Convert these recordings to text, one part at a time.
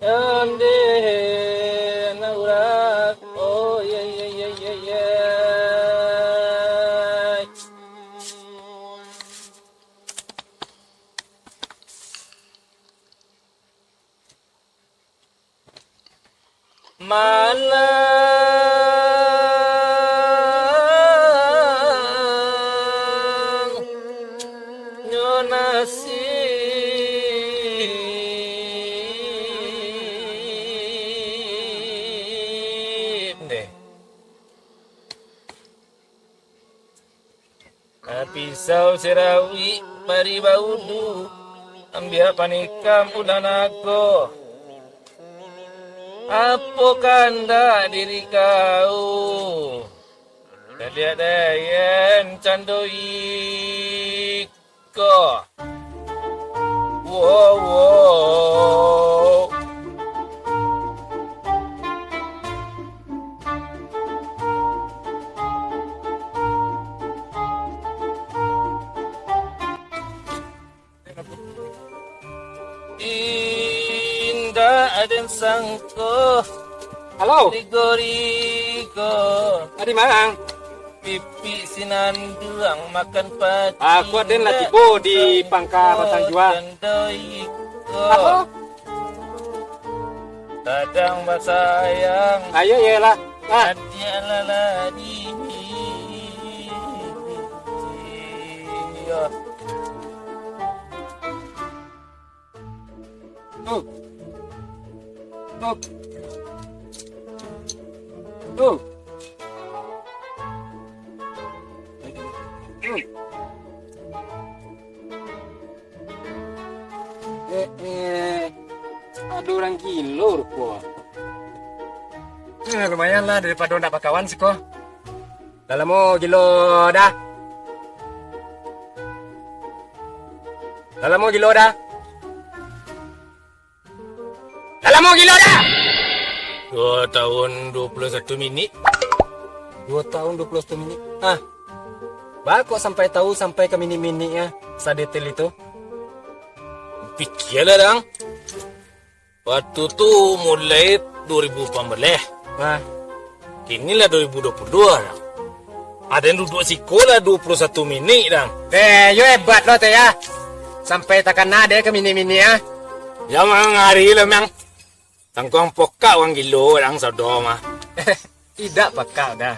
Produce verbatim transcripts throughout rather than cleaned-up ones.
Ande na urang, oh, ye, ye, ye, ye, ye. Malang nyo nasib deh. Nah, pisau sirawik pari baulu, ambiak panikam ulah nago. Apo kandak diri kau? Taliak dayen cando iko. Wo, wo. Indak aden sangko. Halo. Rigo-rigo. Adi mang. Pipik sinanduang makan padi. Aku aden lah tibo di pangka batang jua. Apo? Kadang basayang. Ayo, iyolah. Ah. Adiak laladi. Iyo. Tuh. Tuh. Tuh. Tuh. Eh, eh, ado urang gilo rupo. Eh, lumayan lah, daripado ndak bakawan siko. Lah lamo gilo dah. Lah lamo gilo dah. Lah lamo gilo dah. Duo tahun duo puluah satu minik. Duo tahun duo puluah satu minik. Ah. Baa kok sampai tahu sampai ka minik-miniknyo sadetail itu? Pikialah, Dang. Waktu tu mulai duo ribu lapan baleh. Nah. Kini lah duo ribu duo puluah duo, Dang. Aden duduak siko lah duo puluah satu minik, Dang. Eh, yo hebat lo, Teh, ya. Sampai takana deh ka minik-minik, ya. Ya, mang, ari lah, mang. Tangkuang pokak urang gilo, Dang, sodo mah. Indak pakak dah.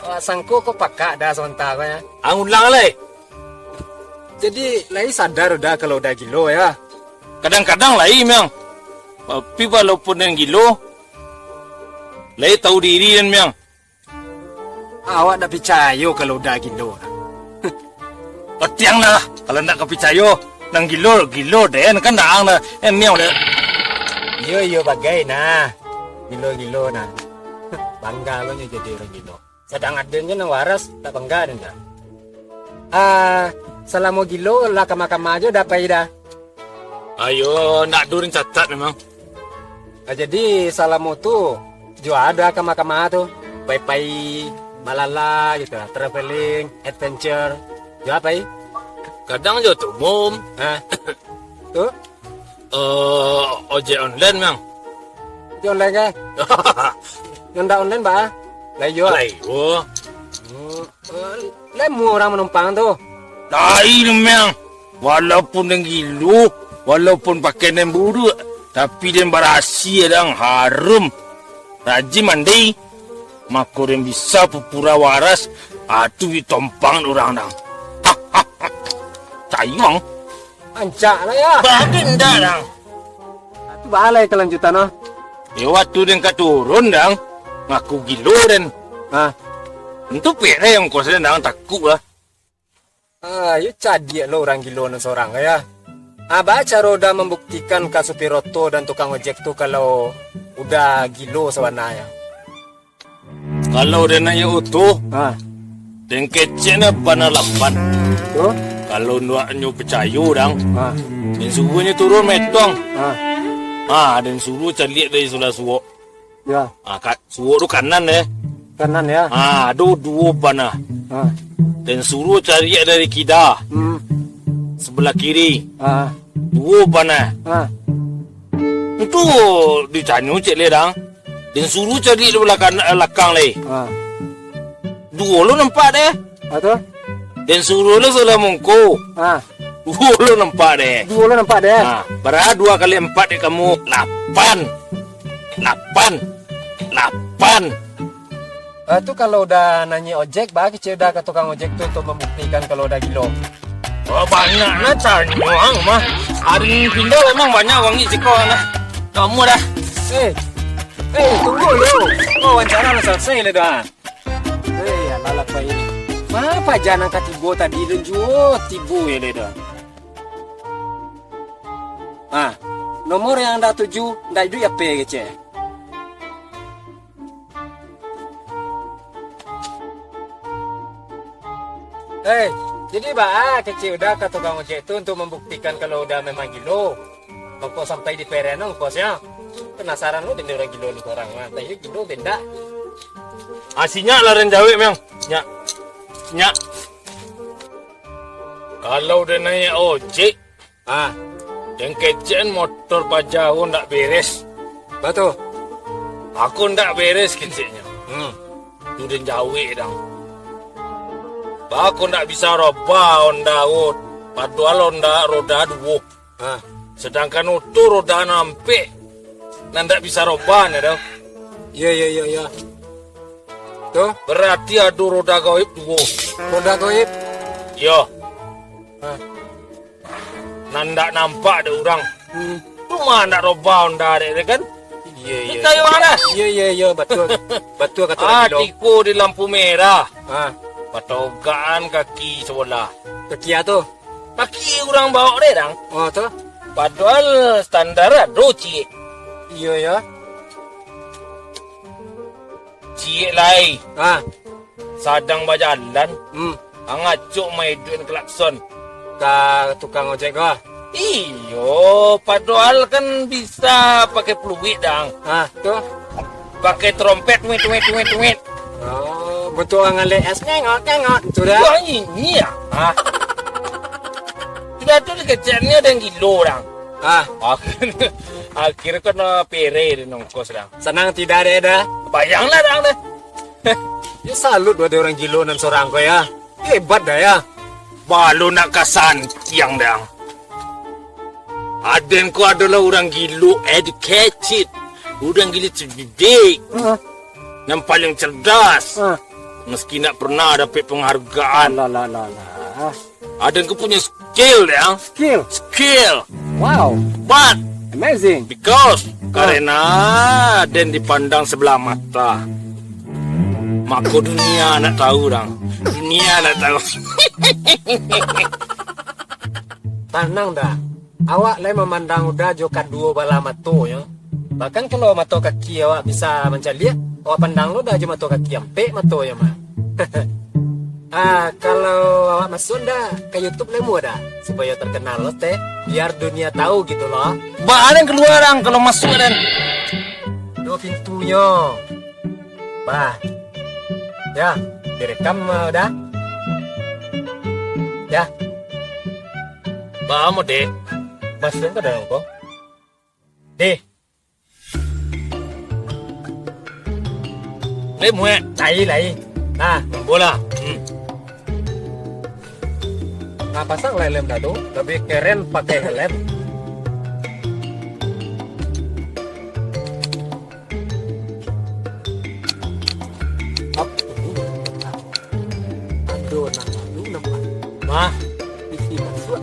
Awak sangko ko pakak dah samantaro, ya. Ang ulang lai. Jadi, lai sadar dah kalau udah gilo, ya? Kadang-kadang lai, Miang. Tapi walaupun nan gilo, lai tahu diri den, Miang. Awak ndak picayo kalau udah gilo dah. Patiang lah, kalau ndak ka picayo, nan gilo, gilo den, kan daang dah, eh, niang dah. Iyo, iyo, bagai nah. Gilo-gilo nah. Bangga lo nyo jadi urang gilo. Sadang aden nyo nan waras, tak bangga den dah. Ah, salamo gilo lah kama-kama jo dah pai dah. Ayo, ndak ado urang catat memang. Ah, jadi salamo tu, jo ado kama-kama tu, pai-pai, balala gitu lah, traveling, adventure, jo pai? Kadang jo tu, Mom. Hah? Tu? Eh, ojek online, Mang. Ojek online kah? Nan ndak online, bah? Lai yo? Lai yo. Hmm, eh, lai muo urang manumpang tu? Lai, Mang. Walaupun den gilo, walaupun pakai nan buruak, tapi den barasiah, Dang, harum. Rajin mandi, mako den bisa pupura waras, atu ditompang urang, Dang. Cayuang. Ancak lah, ya. Baden dah, Dang. Tu baa lai kalanjutan, ah? Yo, waktu den ka turun, Dang, ngaku gilo den. Ah. Tentu pek lah yang kos den, Dang, takuk lah. Ah, yo cadiak lo urang gilo nan sorang, ya. Ah, baa caro dah mambuktikan ka supir oto dan tukang ojek tu kalau udah gilo sabananyo? Kalau den naiak oto, ha, den kecek nyo bana lapan. Tu? Kalau ndak nyo picayo, Dang, ha, den suruah nyo turun matuang. Ha. Ha, den suruah caliak dari sulah suok. Ya. Ha, ka-, suok tu kanan, eh. Kanan, ya. Ha, ado duo bana. Ha. Den suruah caliak dari kida. Hmm. Sabalah kiri. Ha. Duo bana. Ha. Tu ditanyo cek le dang. Den suruh cari di balakang, balakang le. Ha. Duo lo nampak deh. Ha tu? Den suruh lo salah mongko. Ha. Duo lo nampak deh. Duo lo nampak deh. Ha, bara duo kali ampat dek kamu? Lapan. Lapan. Lapan. Ah, tu kalau udah naiak ojek, baa kecek udah ka tukang ojek tu untuk mambuktikan kalau udah gilo. Oh, banyak nah tanyo ang mah. Ari pindah memang banyak urang iko nah. Kamu dah. Eh, eh, tunggu lu. Oh, wawancara lah selesai lah dah. Eh, alah lah, Pai. Ma paja nan katibo tadi tu juo tibo ya le dah. Ah, nomor yang anda tuju, ndak iduik ape kecek? Eh, jadi baa kecek udah ka tukang ojek tu untuk mambuktikan kalau udah memang gilo. Mangko sampai di peren ongkosnyo. Penasaran lo den urang gilo ni urang mah. Tapi gilo den dak. Asinyo lah den jawek, Mang. Nyak. Nyak. Kalau den naiak ojek, Ah, den kecek motor paja ko ndak beres. Batua. Ako ndak beres keceknyo. Hmm. Tu den jawek dang. Baa ko ndak bisa robah Honda ko, padohal Honda roda duo. Ah. Sadangkan oto roda ampek, nan ndak bisa robah nyo tu. Iyo, iyo, iyo, iyo. Tu? Barati ado roda gaib duo. Roda gaib? Iyo. Ah. Nan ndak nampak dek urang. Hmm. Tu mah ndak robah Honda dek tu kan? Iyo, iyo. Picayo mah dah. Iyo, iyo, iyo, batua. Batua kato laki lo. Tiko di lampu merah. Ha. Patogakan kaki sabolah. Kaki a tu? Kaki urang bawok dek dang. Oh, tu? Padohal standar ado ciek. Iyo, iyo. Ciek lai. Ha. Sadang bajalan, hmm, ang acok maeduik klakson. Ka tukang ojek ko? Iyo, padohal kan bisa pakai pluit dang. Ah, tu? Pakai trompet, tuit, tuit, tuit, tuit. Oh, bantuak urang ngalek es, ngengok, ngengok, tu dah. Wah, ini ah. Ah. Sudah tu dikeceknyo den gilo dang. Ah. Akhir, akhir kena pere den ongkos dang. Sanang tidak dek dah. Bayanglah dang dah. Yo salut wak dek urang gilo nan sorang ko ya. Hebat dah ya. Baa lo nak ka santiang dang. Aden ko adolah urang gilo educated. Urang gilo cerdik. Ah. Nan paling cerdas. Ah. Meski ndak pernah dapek penghargaan. Lah, lah, lah, lah. Aden ko punyo skill, dang. Skill? Skill. Wow. But amazing. Because, ah, karena den dipandang sebelah mata. Mako dunia ndak tahu, dang. Dunia ndak tahu. Tanang dah. Awak lai mamandang Uda jo kaduo balah mato nyo. Bahkan kalau mato kaki awak bisa mancaliak, awak pandang lo Uda jo mato kaki ampek mato nyo mah. Ah, kalau awak masuak ndak ka YouTube lai mudah, supayo terkenal lo teh, biar dunia tahu gitu loh. Baa nan kalua dang kalau masuak den? Duo pintunyo. Bah. Ya, direkam, ah, Uda. Ya. Baa mo, Dek? Masuak ka dalam ko. Deh. Lai muek. Lai, lai. Nah, bola. Hmm. Nah, pasang lah helm dah tu. Lebih keren pakai helm. Ado nan lalu nampak. Mah. Isi masuak.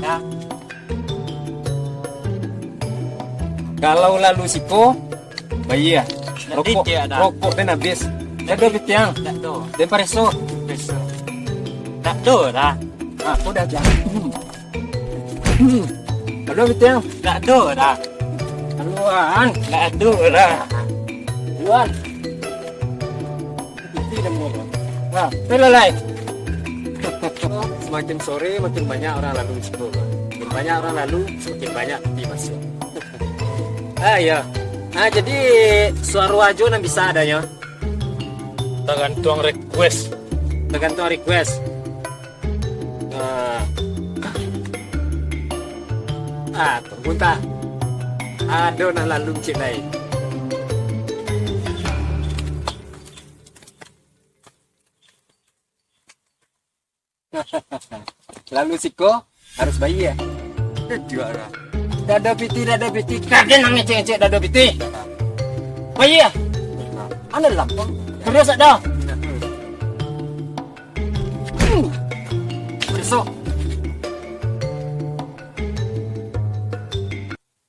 Nah. Kalau lalu siko, bayia. Rokok, rokok den habis. Ado pitiang? Ndak ado. Den pareso. Pareso. Ndak ado lah. Ah, ko dah jangan. Hmm. Hmm. Ado pitiang? Ndak ado lah. Kaluan. Ndak ado lah. Kaluan. Isi dan mulut. Nah, tu lah, lai. Semakin sore, makin banyak orang lalu di situ. Makin banyak orang lalu, semakin banyak peti masuk. Ah, ya. Ah, jadi suaro ajo nan bisa adonyo. Tagantuang request. Tagantuang request. Ah. Ah, tunggu ta. Ado nan lalu ciek lai. Lalu siko harus bayia. Idiot lah. Dado piti, dado piti, kaden nan ngecek-ngecek dado piti. Bayia. Anu lampang. Terus ado. Hmm. Besok.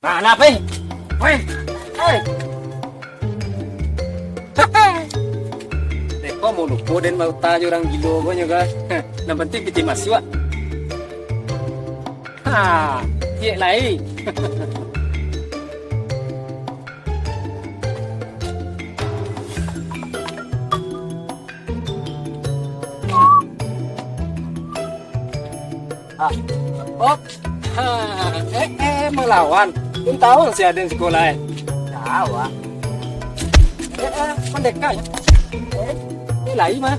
Nah, nah, Pai. Pai. Pai. Deko mau lupo den mau tanyo urang gilo ko nyo, guys. Nan penting pitih masuak. Ha, ciek lai. Ah. Op. Ha. Eh, eh, malawan. Pun tahu si aden sekolah, eh. Tahu, ah. Eh, eh, pendekar. Eh, ini lai mah.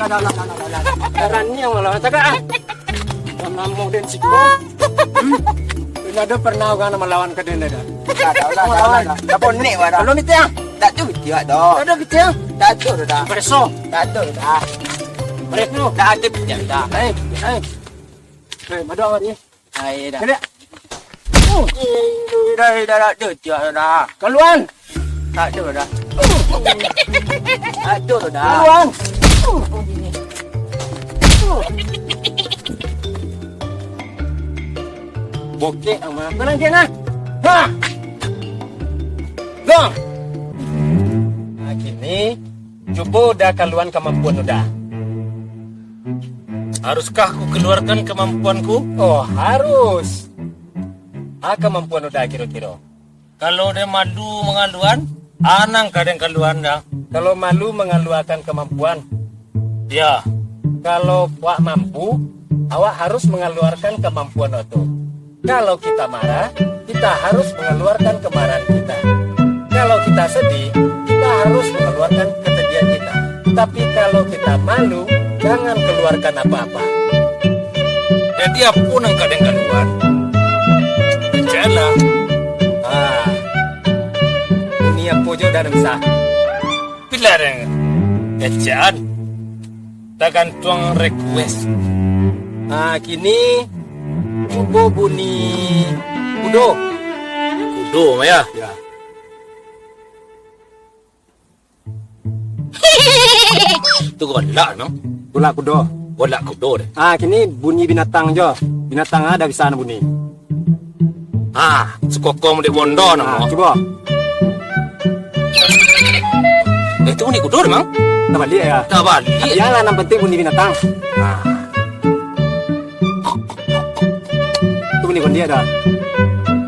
Alah, alah, alah, alah, alah. Barani yang malawan cakak, ah. Dalam namo den siko. Hmm. Indak ado pernah urang nak malawan ka den, dah. Dah, dah, dah, dah, dah, dah. Dah bonek, wak, dah. Belum itu, ah? Tak tu bitiak, dah. Tak ada bitiak. Tak tu, dah. Preso. Tak tu, dah. Preso. Tak ada bitiak, dah. Eh, eh. Eh, madu awak ni. Ai, dah. Kena. Dah, dah, dah, dah, dah, dah. Kaluan. Tak ada dah. Tak ada dah. Kaluan. Bokek amat. Tenang, tenang. Ha! Dah. Nah, kini, cubo Uda kaluan kamampuan Uda. Haruskah ku kaluarkan kamampuanku? Oh, harus. A kamampuan Uda kiro-kiro? Kalau den malu mangaluan, anang ka den kaluan dah. Kalau malu mangaluakan kamampuan? Ya. Kalau wak mampu, awak harus mangaluarkan kamampuan wak tu. Kalau kita marah, kita harus mangaluarkan kamarahan kita. Kalau kita sedih, kita harus mangaluarkan kesedihan kita. Tapi kalau kita malu, jangan kaluarkan apa-apa. Jadi, apo nan ka den kaluan? Kecek lah. Ah. Bunyi apo jo dah bisa. Pilah den. Kecek an. Tagantuang request. Ah, kini cubo bunyi kudo. Kudo, mah, ya? Ya. Tu golak, no? Golak kudo. Golak kudo deh. Ah, kini bunyi binatang jo. Binatang ada bisa bunyi. Ah, sukokong dek bondo, no? Ah, cubo. Eh, tu bunyi kudo, Mang. Dah balik ya? Dah balik. Iyalah, nan penting bunyi binatang. Ah. Tu bunyi kondiak dah.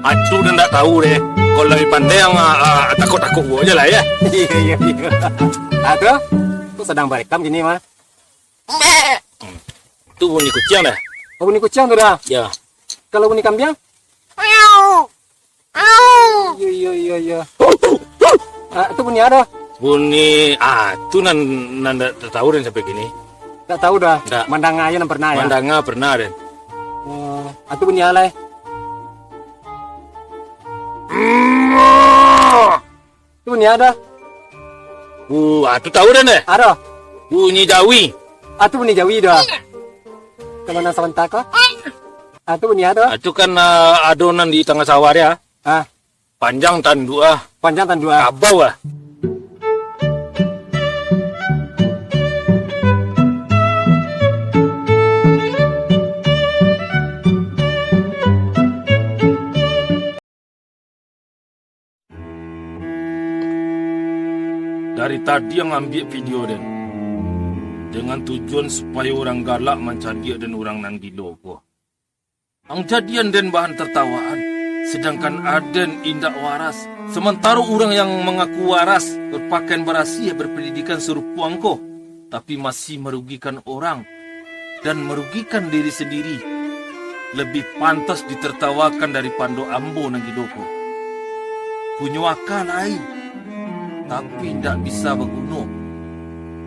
Acu dah ndak tahu deh. Kalau lebih pandai yang, ah, ah, takut-takut buat je lah ya. Iya, iya, iya. Ah, tu? Tu sedang berekam gini mah. Tu bunyi kuciang dah. Oh, bunyi kuciang tu dah. Ya. Kalau bunyi kambiang? Iya, iya, iya, iya. Ah, tu bunyi apa? Bunyi, ah, tu nan, nan ndak tahu dan sampai kini. Tak tahu dah. Ndak. Mandanga aja nan pernah ya. Mandanga pernah deh. Oh, ah, tu bunyi alai. Mm. Tu bunyi apa? Uh, ah, tu tahu dah deh. Apa? Bunyi jawi. Ah, tu bunyi jawi dah. Kemana sebentar kok? Ah, tu bunyi apa? Ah, tu kan, ah, adonan di tangah sawah dia. Ah. Panjang tanduk ah. Panjang tanduk ah. Kabau ah. Dari tadi ang ambiak video den, dengan tujuan supayo urang galak mancaliak den urang nan gilo ko. Ang jadian den bahan tertawaan. Sedangkan aden indak waras. Samantaro urang yang mangaku waras, barpakaian barasiah, barpandidikan sarupo angko, tapi masih marugikan orang dan marugikan diri sandiri, labiah pantas ditertawakan daripado ambo nan gilo ko. Punyo aka lai, tapi indak bisa baguno.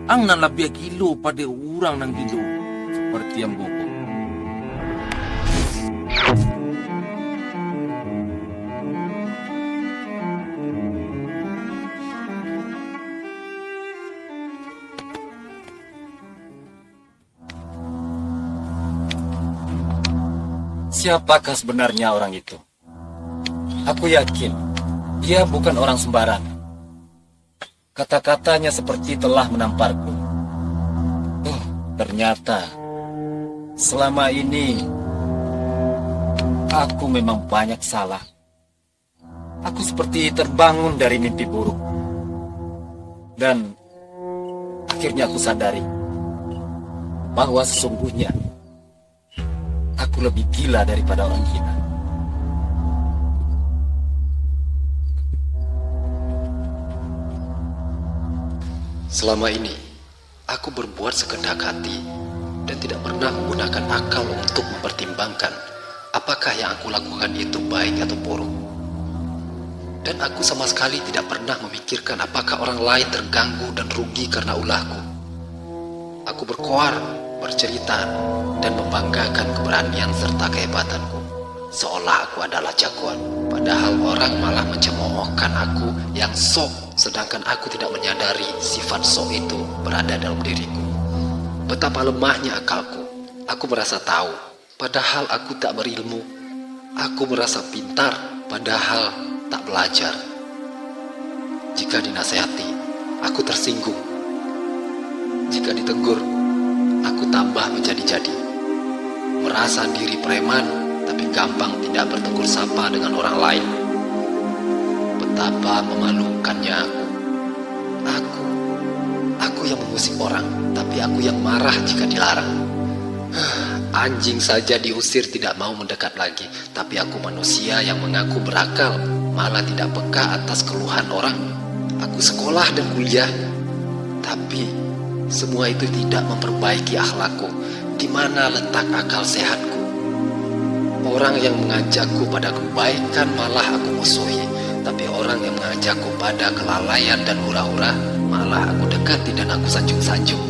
Ang nan labiah gilo pado urang nan gilo, saparti ambo ko. Siapakah sebenarnya orang itu? Aku yakin, dia bukan orang sembarang. Kata-katanya seperti telah menamparku. Oh, ternyata selama ini aku memang banyak salah. Aku seperti terbangun dari mimpi buruk. Dan akhirnya aku sadari bahwa sesungguhnya aku lebih gila daripada orang gila. Selama ini, aku berbuat sekehendak hati dan tidak pernah menggunakan akal untuk mempertimbangkan apakah yang aku lakukan itu baik atau buruk. Dan aku sama sekali tidak pernah memikirkan apakah orang lain terganggu dan rugi karena ulahku. Aku berkoar, bercerita, dan membanggakan keberanian serta kehebatanku, seolah aku adalah jagoan. Padahal orang malah mencemoohkan aku yang sok, sedangkan aku tidak menyadari sifat sok itu berada dalam diriku. Betapa lemahnya akalku. Aku merasa tahu, padahal aku tak berilmu. Aku merasa pintar, padahal tak belajar. Jika dinasehati, aku tersinggung. Jika ditegur, aku tambah menjadi-jadi. Merasa diri preman, tapi gampang tidak bertegur sapa dengan orang lain. Betapa memalukannya aku. Aku, aku yang mengusik orang, tapi aku yang marah jika dilarang. Anjing saja diusir tidak mau mendekat lagi, tapi aku manusia yang mengaku berakal, malah tidak peka atas keluhan orang. Aku sekolah dan kuliah, tapi semua itu tidak memperbaiki akhlakku. Di mana letak akal sehatku? Orang yang mengajakku pada kebaikan malah aku musuhi, tapi orang yang mengajakku pada kelalaian dan hura-hura malah aku dekati dan aku sanjung-sanjung.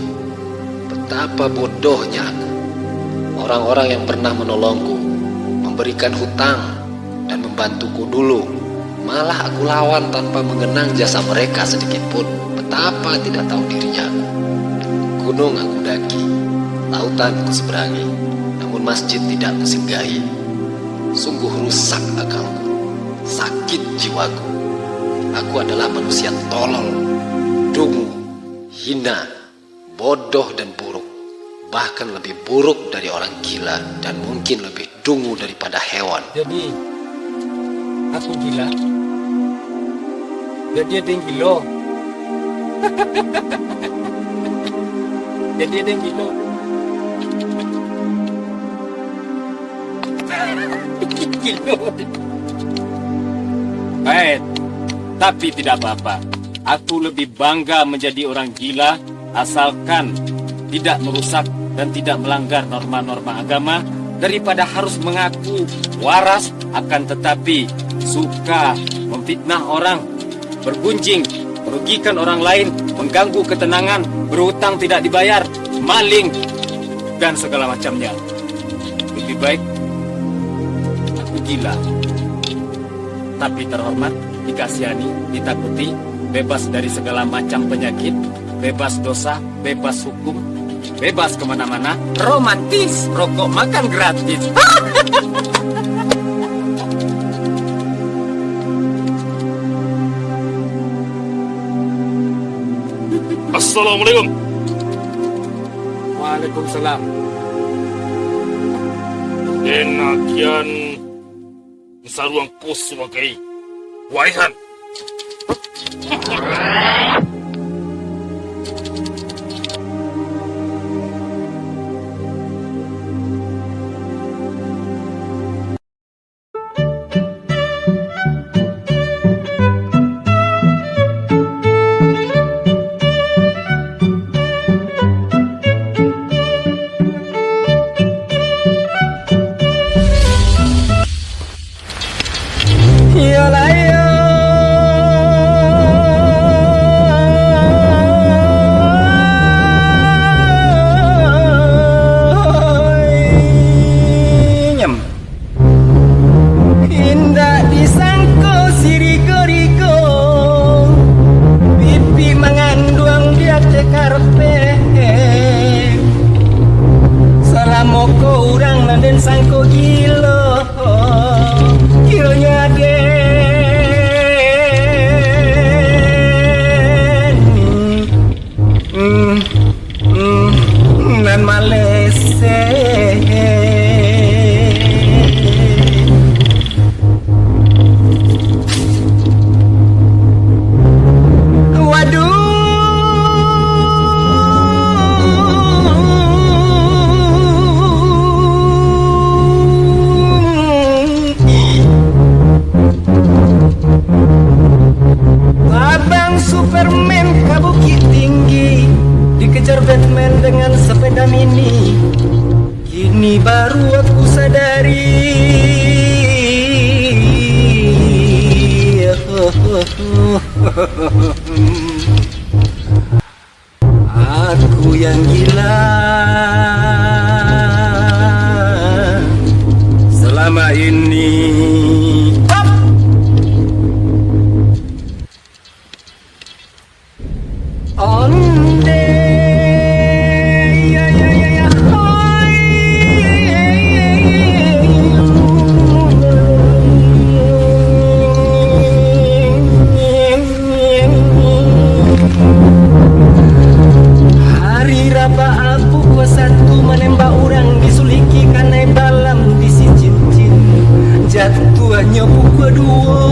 Betapa bodohnya aku. Orang-orang yang pernah menolongku, memberikan hutang, dan membantuku dulu, malah aku lawan tanpa mengenang jasa mereka sedikit pun. Betapa tidak tahu dirinya aku. Gunung aku daki, lautan ku seberangi, namun masjid tidak ku singgahi. Sungguh rusak akalku, sakit jiwaku. Aku adalah manusia tolol, dungu, hina, bodoh dan buruk, bahkan lebih buruk dari orang gila dan mungkin lebih dungu daripada hewan. Jadi, aku gila. Jadi, ada yang gilo. Jadi, ada yang gilo. Gilo. Baik, tapi tidak apa-apa. Aku lebih bangga menjadi orang gila, asalkan tidak merusak dan tidak melanggar norma-norma agama, daripada harus mengaku waras akan tetapi suka memfitnah orang, bergunjing, merugikan orang lain, mengganggu ketenangan, berhutang tidak dibayar, maling, dan segala macamnya. Lebih baik aku gila, tapi terhormat, dikasihani, ditakuti, bebas dari segala macam penyakit, bebas dosa, bebas hukum, bebas kemana-mana, romantis, rokok makan gratis. Assalamualaikum. Waalaikumsalam. Den agiahan saruang ko sabagai warisan. Iyolah, iyo. Nyam. Indak disangko sirigo-rigo, pipi manganduang di ateh karpet. Salamo ko urang nan den sangko gilo, gironyo aden. Hmm, hmm, nan malese. Waduh. Abang Superman ka Bukittinggi, dikejar Batman dengan sepeda mini. Kini baru aku sadari, aku yang gila selama ini. Onde, ya, ya, ya, ya, hoi. Hari Raba'a pukua satu manembak urang disuliki kanai balam di si cincin. Jatuahnyo pukua duo.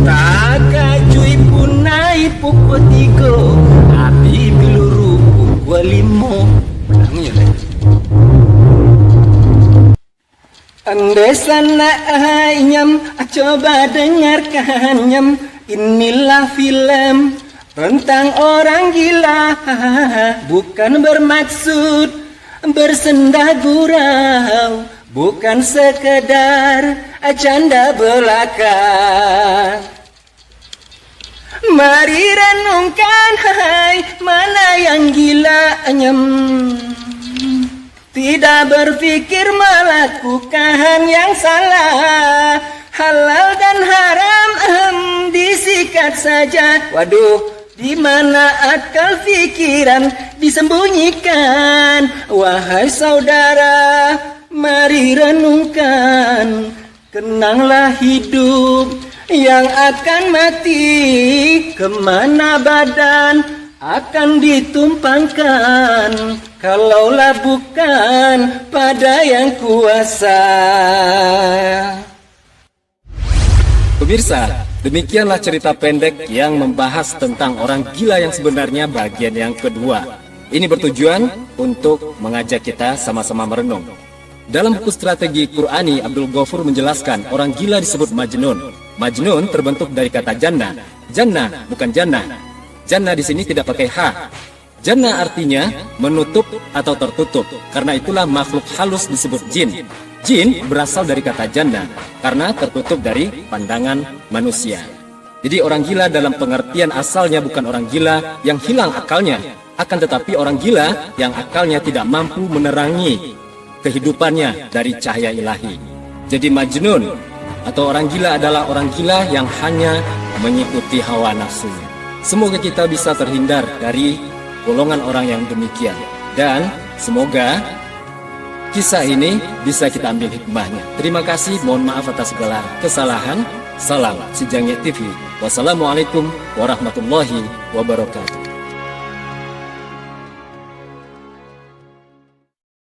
Takajuik punai pukua tigo, abih biluru pukua limo. Ande sanak ai nyam, coba dengarkan nyam, inilah film tentang orang gila, bukan bermaksud bersenda gurau, bukan sekedar canda belaka. Mari renungkan, hai, mana yang gila, nyam. Tidak berpikir melakukan yang salah. Halal dan haram, ehem, disikat saja. Waduh, di mana akal pikiran disembunyikan? Wahai saudara, mari renungkan. Kenanglah hidup yang akan mati, kemana badan akan ditumpangkan, kalaulah bukan pada Yang Kuasa. Pemirsa, demikianlah cerita pendek yang membahas tentang orang gila yang sebenarnya bagian yang kedua. Ini bertujuan untuk mengajak kita sama-sama merenung. Dalam buku strategi Qurani, Abdul Ghafur menjelaskan orang gila disebut majnun. Majnun terbentuk dari kata janna. Janna, bukan jannah. Janna di sini tidak pakai ha. Janna artinya menutup atau tertutup. Karena itulah makhluk halus disebut jin. Jin berasal dari kata janna, karena tertutup dari pandangan manusia. Jadi, orang gila dalam pengertian asalnya bukan orang gila yang hilang akalnya, akan tetapi orang gila yang akalnya tidak mampu menerangi kehidupannya dari cahaya ilahi. Jadi, majnun atau orang gila adalah orang gila yang hanya mengikuti hawa nafsunya. Semoga kita bisa terhindar dari golongan orang yang demikian. Dan semoga kisah ini bisa kita ambil hikmahnya. Terima kasih, mohon maaf atas segala kesalahan. Salam Sijangek T V. Wassalamualaikum warahmatullahi wabarakatuh.